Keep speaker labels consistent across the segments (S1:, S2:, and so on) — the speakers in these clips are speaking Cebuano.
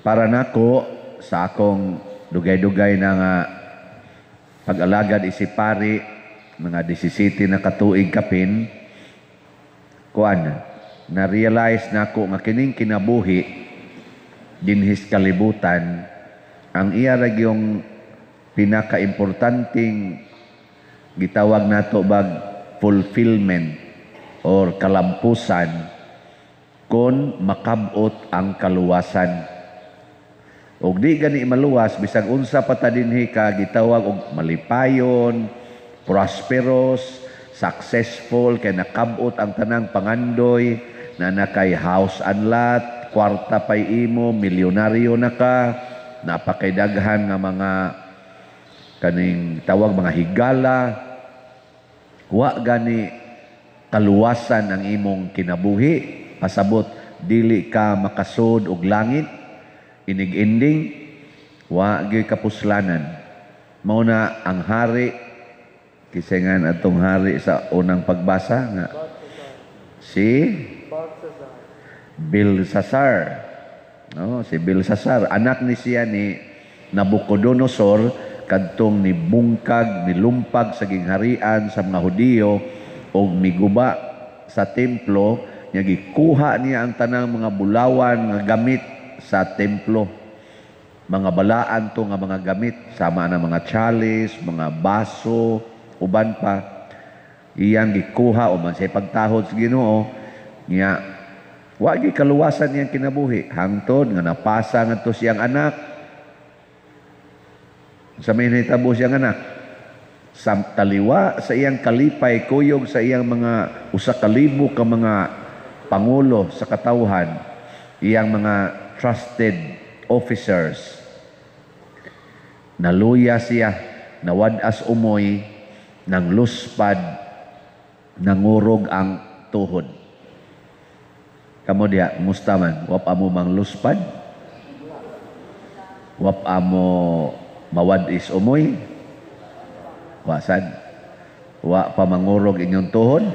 S1: Para nako, sa akong dugay-dugay na nga pag-alagad isip pari, mga 17 na katuig kapin, kuan, na-realize nako nga kining kinabuhi dinhis kalibutan, ang iya ra gyung pinakaimportanteng gitawag nato bag fulfillment or kalampusan kon makabot ang kaluwasan. Og di gani maluwas, bisag unsa pa ta dinhi ka gitawag og malipayon, prosperous, successful, kay nakabot ang tanang pangandoy, na nakay house and lot, kwarta pay imo, milyonaryo na ka, napakay daghan nga mga kaning tawag mga higala, wa gani kaluwasan ang imong kinabuhi. Pasabot, dili ka makasud og langit inig-ending, wa gyud kapuslanan. Mao na ang hari, kinsa ngan atong hari sa unang pagbasa nga si Belsasar. No, si Belsasar, anak ni siya ni Nabucodonosor, kadtong ni bungkag, nilumpag sa gingharian sa mga Hudiyo og miguba sa templo, nya gikuha niya ang tanang mga bulawan nga gamit sa templo. Mga balaan to nga mga gamit, sama na mga chalice, mga baso, uban pa. Iyang gikuha o man sa pagtahod sa Ginoo, nya wa gyud kaluwasan iyang kinabuhi hangtod nga napasa ngadto siyang anak. Sa may nahitabo siyang anak, sa taliwa sa iyang kalipay kuyog sa iyang mga 1,000 ka mga pangulo sa katawhan, iyang mga trusted officers, naluya siya, nawad-as umoy, nang luspad, nangurog ang tuhod. Kamo diha, musta man? Wa pa mo mang luspad? Wa pa mo mawad-is umoy? Wa sad? Wa pa mangurog inyong tuhod?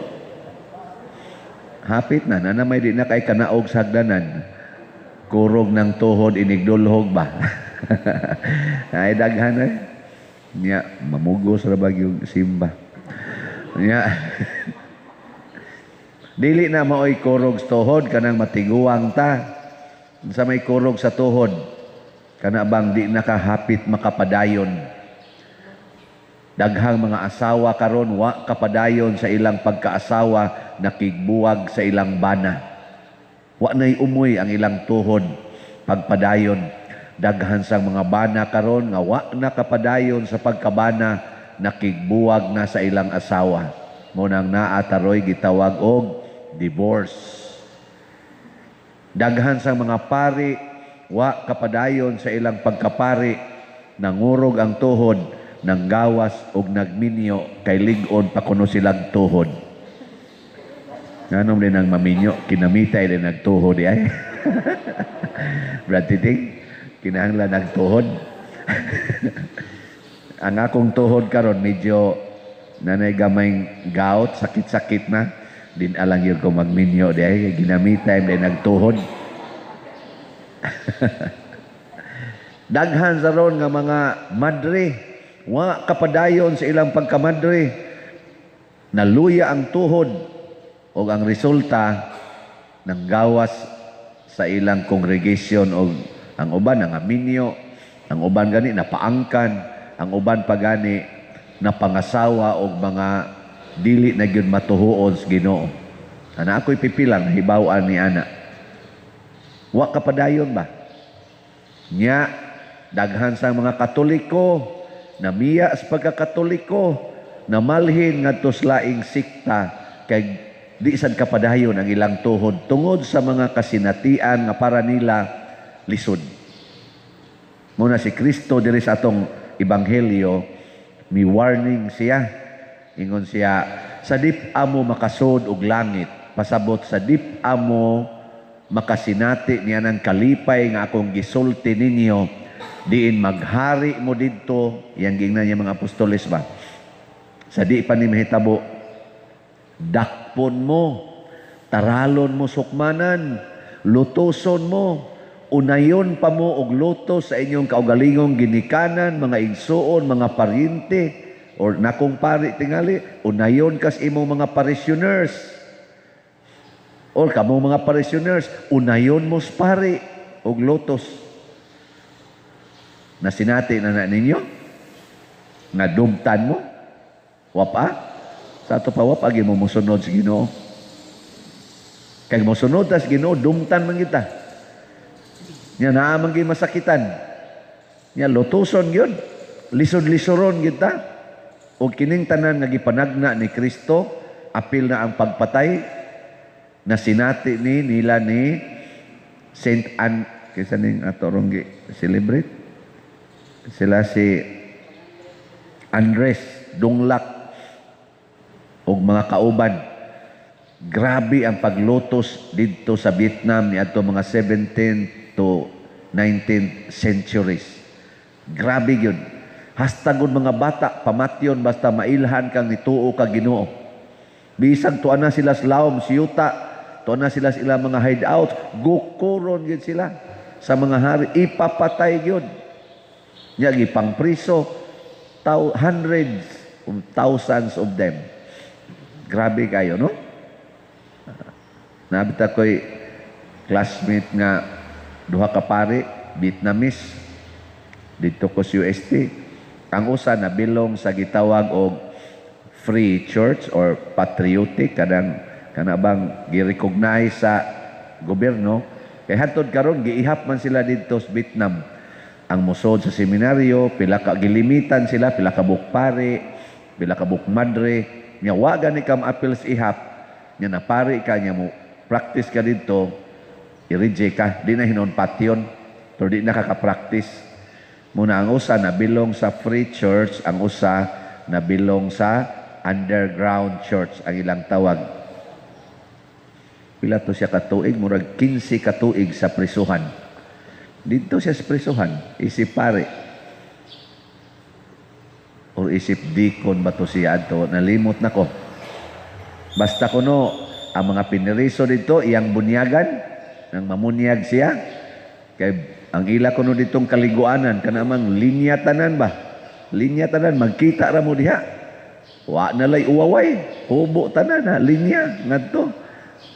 S1: Hapit na, na may di na kay kanaog sa hagdanan. Kurog ng tuhod, inigdulhog ba? Ay, daghan eh. Nya, mamugos ra ba yung simba? Nya. Dili na maoy kurog sa tuhod kanang matiguang ta. Sa may kurog sa tuhod, kana bang di nakahapit makapadayon. Daghang mga asawa karon wa kapadayon sa ilang pagkaasawa, nakigbuwag sa ilang bana. Wa nay umoy ang ilang tuhod pagpadayon. Daghan sang mga bana karon nga wa na kapadayon sa pagkabana, nakigbuwag na sa ilang asawa. Mo nang naa taroy gitawag og divorce. Daghan sang mga pari wa kapadayon sa ilang pagkapari, nangurog ang tuhod, nanggawas og nagminyo kay lig-on pa kuno silang tuhod. Nganom din ang maminyo, kinamitay din nagtuhod di ay. Brad Titing, kinahanglan nagtuhod. Ang akong tuhod karon medyo nanay gamay gout, sakit-sakit na. Din alang yun ko magminyo di ay, ginamitay din nagtuhod. Daghan sa ron nga mga madre, wa kapadayon sa ilang pagkamadre. Naluya ang tuhod og ang resulta nanggawas sa ilang congregation og ang uban nangaminyo, ang uban gani napaangkan, ang uban pa gani napangasawa og mga dili na gyud matuhuon sa Ginoo. Ana ako'y pipilang hibaw-an ni ana. Wa kapadayon ba? Nya daghan sa mga Katoliko namiya sa pagkakatoliko, namalhin ngadto sa laing sikta kay di sad kapadayon ang ilang tuhod tungod sa mga kasinatian nga para nila lisod. Muna si Kristo diri sa atong ebanghelyo, mi warning siya. Ingon siya, sa dip amo makasud og langit, pasabot sa dip amo makasinati niya ng kalipay nga akong gisulti ninyo, diin maghari mo didto, yang gingnan niya mga apostoles ba? Sa di pa ni mahitabo, dakpon mo, taralon mo sukmanan, lutuson mo, Unayon pa mo og lutos sa inyong kaugalingong ginikanan, mga igsuon, mga paryente, or nakong pari tingali, unayon kas imong mga parishioners. Or kamong mga parishioners, unayon mo sa pari og lutos. Nasinati na na ninyo? Nga dumtan mo? Wa pa? Sa ato pa, wa pa mo mosunod sa Ginoo. Kay mosunod ta sa Ginoo, dumtan man kita. Nya naa man gyud masakitan. Nya lutuson gyud. Lisod-lisoron kita. O kining tanan nga gipanagna ni Kristo, apil na ang pagpatay, na sinati ni nila ni Saint Anne, kaysa ning ato rong celebrate sila, si Andres Dunglak og mga kauban. Grabe ang paglutos didto sa Vietnam niadto mga 17 to 19th centuries. Grabe gyud. Hasta gud mga bata pamatyon basta mailhan kang nituo ka Ginoo. Bisag tuwa na sila sa lawom, siyuta, tuwa na sila sa ilang mga hideout, gukuron gyud sila sa mga hari, ipapatay gyud. Nya gipangpriso hundreds of thousands of them. Grabe kayo, no? Nabita ko'y classmate nga duha ka pari, Vietnamese, didto ko sa UST. Ang usa nabilong sa gitawag og Free Church or patriotic, kanang kana bang gi-recognize sa gobyerno, kay hantod karon giihap man sila didto sa Vietnam. Ang musod sa seminaryo, pila ka gilimitan sila, pila ka buok pare, pila ka buok madre. Nya wa gani ka maapil sa ihap, nya napari ka, nya mo practice ka didto, i-reject ka. Di na hinon patyon, pero di na ka ka-practice. Muna ang usa nabilong sa Free Church, ang usa nabilong sa underground church ang ilang tawag. Pila to siya katuig? Murag 15 katuig sa prisuhan. Didto siya sa prisuhan, isip pare. Or isip deacon ba to siya adto? Nalimot na ko. Basta kuno ang mga piniriso dito, iyang bunyagan, nang mamunyag siya. Kay ang ila kuno ditong kaliguanan, kanamang linya tanan ba? Linya tanan, magkita ra mo diha. Wa na lay uwaway, hubo tanan ha, linya ngadto.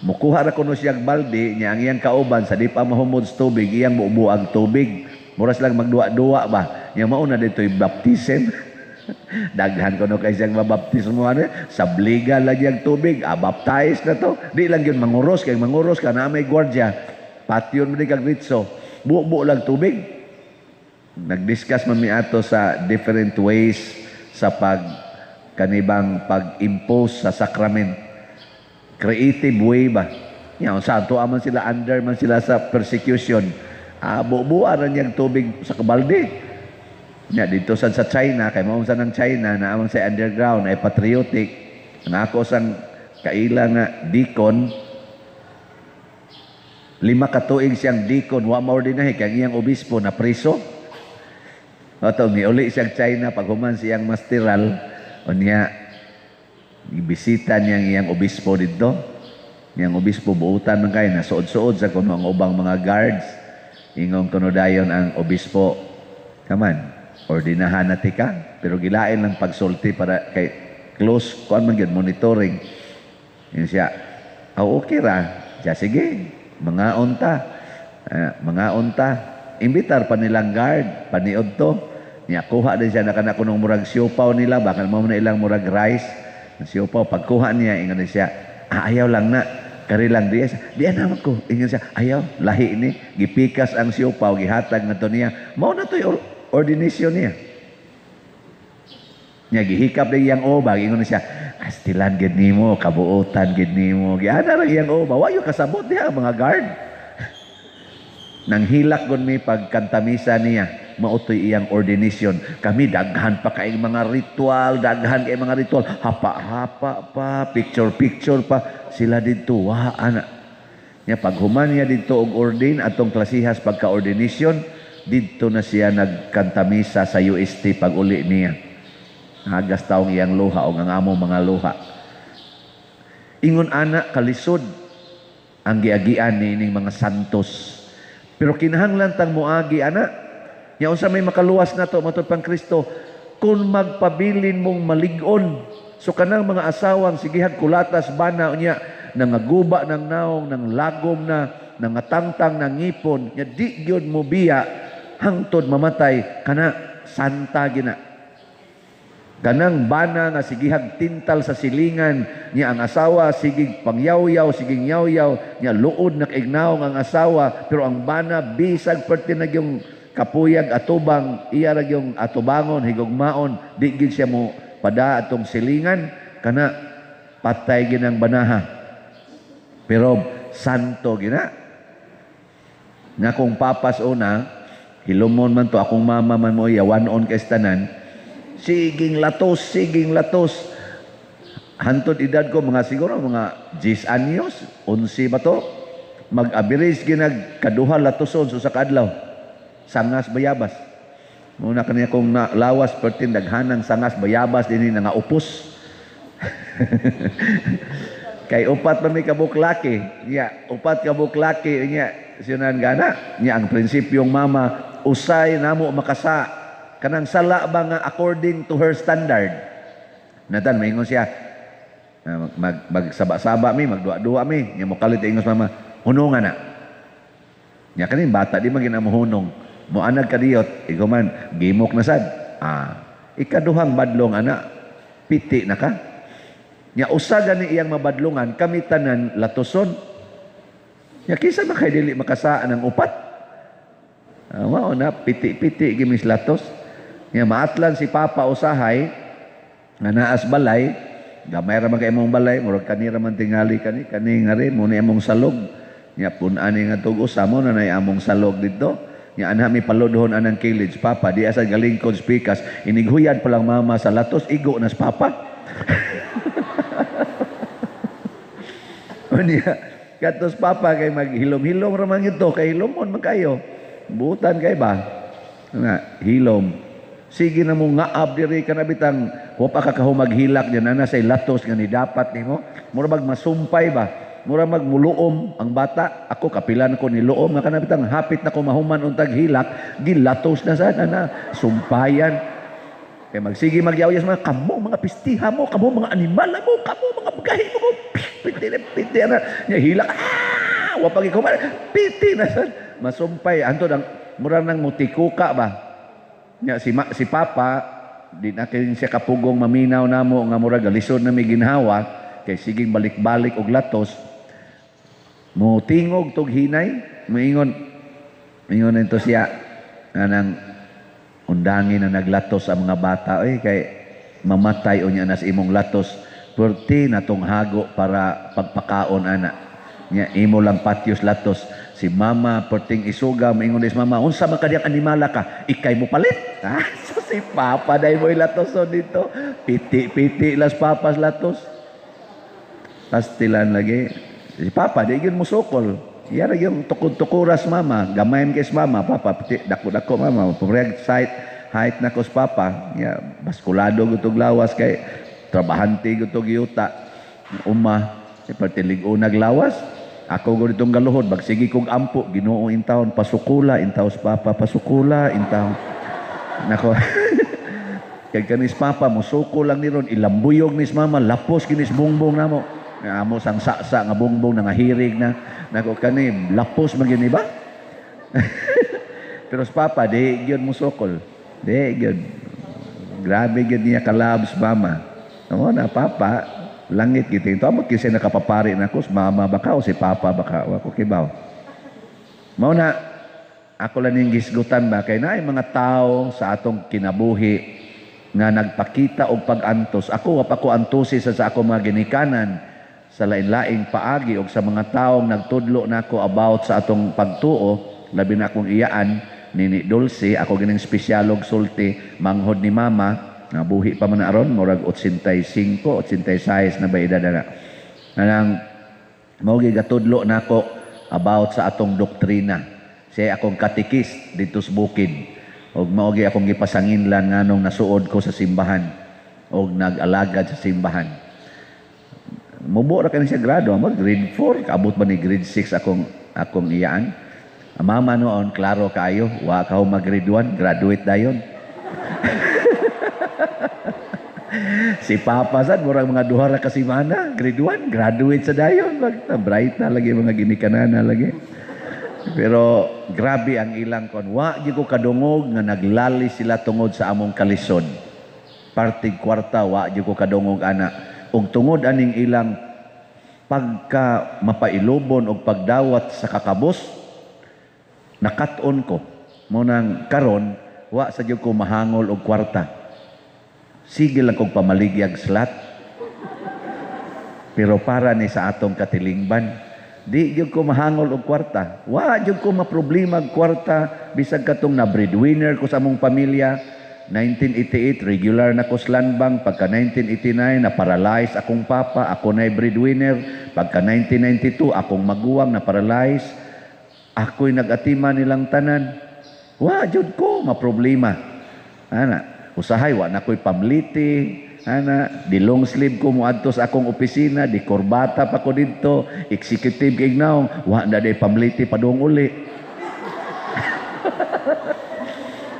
S1: Mukuha ra kuno siyang balde, nya ang iyang kauban sa di pa mahumod sa tubig, iyang mubuag tubig. Muras lang magduwa-duwa ba. Nya mao na dito'y baptism. Daghan kuno kay siyang mabaptismo ano, sabliga lang yung tubig, baptize na to. Di lang yun manguros, kay manguros ka na may gwardiya. Patyon mo di kag ritso. Buo-buo lang tubig. Nag-discuss man mi ato sa different ways sa pag kanibang pag-impose sa sacrament. Creative way ba? Yan, sa ato man sila, under man sila sa persecution. Buo-buo ra niyang tubig sa kabalde. Nya dito sa China, kay mao sa ng China na amang sa underground ay patriotic. Ang ako sang kaila nga deacon, 5 ka tuig siyang deacon, wa maordinahi kay ang iyang obispo na preso. Ato miuli siyang China pag human siyang masteral, unya gibisita niya ang iyang obispo didto. Iyang obispo buutan man kay nasuod-suod sa kuno ang ubang mga guards. Ingon kuno dayon ang obispo, "Kaman, ordinahan na tika," pero gilain lang pagsulti para kay close kuan man gyud, monitoring. Yun siya, "Oh, okay ra." Siya, "Sige, mga unta. Mga unta." Imbitar pa nilang guard, paniod to. Niya, kuha din siya na kana kunong murag siopaw nila, baka mo na ilang murag rice. Ang siopaw, pagkuha niya, ingon siya, "Ah, ayaw lang na. Kari lang diya." "Diya naman ko." Ingon siya, "Ayaw, lahi ni." Gipikas ang siopaw, gihatag na to niya. Mao na to'y ordination niya. Nya gihikap na iyang oba, ingon siya, "Astilan gid nimo, kabuotan gid nimo." Giana ra iyang oba, wayo kasabot diha mga guard. Nang hilak gon mi pagkantamisa niya, mautoy iyang ordination. Kami daghan pa kay mga ritual, daghan kay mga ritual, hapa-hapa pa, picture-picture pa. Sila didto wa ana. Nya paghuman niya didto og ordain atong klasihas pagka-ordination, didto na siya nagkantamisa sa UST pag uli niya. Hagas taong iyang luha o ang among mga luha. Ingon ana kalisod ang giagian ni ining mga santos. Pero kinahanglan tang moagi ana. Nya unsa may makaluwas nato matud pang Kristo kung magpabilin mong malig-on. So kanang mga asawang sigihag kulatas bana, unya nangaguba ng naong, nang lagom na, nangatangtang ng ngipon, nya di gyud mo biya hangtod mamatay, kana santa gina. Kanang bana nga sigihag tintal sa silingan niya, ang asawa sigig pangyawyaw, sigig yawyaw niya, luod na kaignaong ang asawa, pero ang bana bisag perti na yung kapuyag atubang, iya ra yung atubangon, higugmaon, di gid siya mo pada atong silingan, kana patay ginang banaha, pero santo gina. Nga kung papas una hilumon man to, akong mama man mo iya wanon kay tanan, siging latos, siging latos. Hantod edad ko, mga siguro mga 10 anyos, 11 ba to? Mag-average ginag kaduha latoson sa kadlaw. Sangas bayabas. Muna kaniya kong na, lawas pertin daghanang sangas bayabas dinhi nga upos. Kay upat man may kabuklaki. Nya, upat kabuklaki nya sinunan gana. Nya ang prinsipyong mama, usay namo makasa kanang sala ba nga according to her standard. Natan maingon siya, mag magsaba-saba mi, magduwa-duwa mi, nya mokalit ingos mama, hunungan na. Nya kaning bata di man ginamohunong. Moanag kadiyot, ikaw man gimok na sad. Ikaduhang badlong ana, piti na ka. Nya usa gani iyang mabadlongan, kami tanan latoson. Nya kinsa man kay dili makasaan ang upat? Mao na piti-piti gimis latos. Nya maatlan si Papa usahay nga naas balay, gamay ra man kay imong balay, murag kanira man tingali kani kani nga rin mo ni among salog. Nya pun-ani nga tug usa mo na nay among salog didto. Nya anha mi paludhon anang kilid, Papa di asa galingkod pikas, inighuyad pa lang mama sa latos, igo nas Papa. Unya katos Papa kay maghilom-hilom ra man gito, kay hilomon man kayo. Butan kay ba? Nga hilom. Sige na mo ngaab diri ka na bitang wa pa ka kahumaghilak diyan ana say latos nga ni dapat nimo. Mura bag masumpay ba? Mura magmuluom ang bata. Ako kapilan ko ni luom nga kana bitang hapit na ko mahuman untag hilak, gilatos na sad ana sumpayan. Kay magsige magyawyas mga kamo mga pistiha mo, kamo mga animal mo, kamo mga bagahi mo. Piti na piti na nya hilak. Wa pa gikuman. Piti na sad masumpay antod ang mura nang mutikuka ba. Nya si Papa di na kay siya kapugong maminaw namo nga murag lisod na may ginhawa kay siging balik-balik og latos. Mo tingog tog hinay, moingon ingon nito siya anang undangin na naglatos ang mga bata oy kay mamatay unya nas imong latos, perti na tong hago para pagpakaon ana. Nya imo lang patyos latos. Si mama perting isuga, moingon dis mama, unsa man kadiyang animala ka, ikay mo palit. So si Papa dai mo latos dito. Piti-piti las papas latos. Pastilan lagi. Si Papa di gyud mo sukol. Iya ra yung tukod-tukuras mama, gamay man kay mama, Papa piti dako-dako mama, pureg sight height na kos Papa. Nya baskulado gutog lawas kay trabahante gutog yuta. Uma si pertilig unag lawas. Ako gud itong galuhod, bagsige kog ampo, Ginoo intawon, pasukula, intaws Papa, pasukula, intaw. Nako. Kay kanis Papa, musuko lang ni ron, ilambuyog nis mama, lapos kinis bungbong namo. Nga amo sang saksa nga bungbong na nga hirig na. Nako kani, lapos man gini ba? Pero sa Papa, di gyud musukol. Di gyud. Grabe gyud niya kalabs mama. Amo na Papa, langit gid ito. Amot kasi nakapapari na ko, mama baka o si Papa baka, wa ko kibaw. Mao na, ako lang ning gisgutan ba, kay naay mga tao sa atong kinabuhi nga nagpakita og pag-antos. Ako, wa pa ko antosi sa ako mga ginikanan sa lain-laing paagi og sa mga taong nagtudlo nako about sa atong pagtuo, labi na akong iyaan, Nini Dulce, ako gining espesyalog sulti, manghod ni mama, nga buhi pa man aron, murag 85, 86 na ba edad na. Anang mao gi gatudlo nako about sa atong doktrina. Siya akong katikis dito sa bukid. Og mao gi akong gipasanginlan nganong nasuod ko sa simbahan og nag-alagad sa simbahan. Mubo ra kani siya grado, mag grade 4, kaabot ba ni grade 6 akong iyaan. Ang mama noon, klaro kaayo, wa ka mag grade 1, graduate dayon. Si Papa sad murag mga duha ra ka semana, grade 1, graduate sa dayon. Bagta bright na lagi mga ginikanana lagi. Pero grabe ang ilang kon. Wa gyud ko kadungog nga naglali sila tungod sa among kalisod. Partig kwarta wa gyud ko kadungog ana. Ug tungod aning ilang pagka mapailubon og pagdawat sa kakabos, nakat-on ko. Mo nang karon wa sa gyud ko mahangol og kwarta. Sige lang kog pamaligyag slot. Pero para ni sa atong katilingban, di gyud ko mahangol og kwarta. Wa gyud ko maproblema og kwarta bisag katong na breadwinner ko sa among pamilya. 1988 regular na ko sa landbank, pagka 1989 na paralyze akong papa, ako na breadwinner. Pagka 1992 akong maguwang na paralyze, ako'y nag-atima nilang tanan. Wa jud ko maproblema. Ana, usahay wa na ko'y pamliti, ana, di long sleeve ko moadto sa akong opisina, di korbata pa ko didto, executive kay naong, wa na di pamliti padung uli.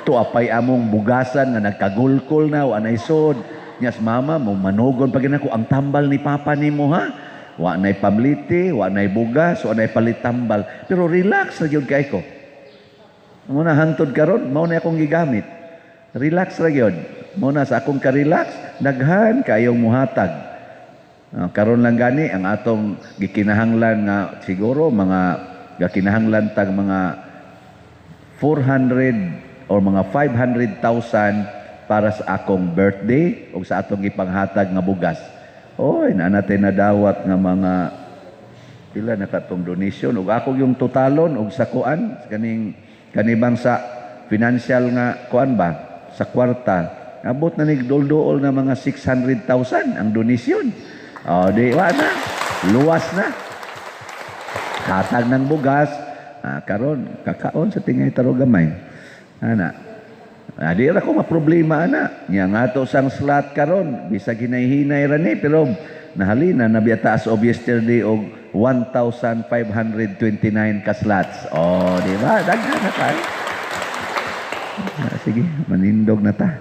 S1: Tuapay among bugasan nga nagkagulkol na, wa nay sod. Nyas mama, mo manugon pa gina ko ang tambal ni papa nimo ha. Wa nay pamliti, wa nay bugas, wa nay palit tambal. Pero relax ra gyud kay ko. Muna hantod karon, mao na akong gigamit. Relax ra gyud. Mao na sa akong ka-relax, daghan kayong muhatag. Karon lang gani ang atong gikinahanglan nga siguro mga gakinahanglan tag mga 400 or mga 500,000 para sa akong birthday o sa atong gipanghatag nga bugas. Oy, naa natin nadawat nga mga pila na katong donation ug ako yung totalon og sa kuan kaning kanibang sa financial nga kuan ba sa kwarta abot na nig dol-dool na mga 600,000 ang donation. O di wa na, luwas na. Hatag ng bugas, karon kakaon sa tingay taro gamay. Ana. Di ra ko maproblema ana. Nya nga ato sang slot karon bisag hinay-hinay ra ni pero nahalina na biya as of yesterday og 1,529 ka slots. Oh, di ba? Daghan na tayo. Sige, manindog na ta.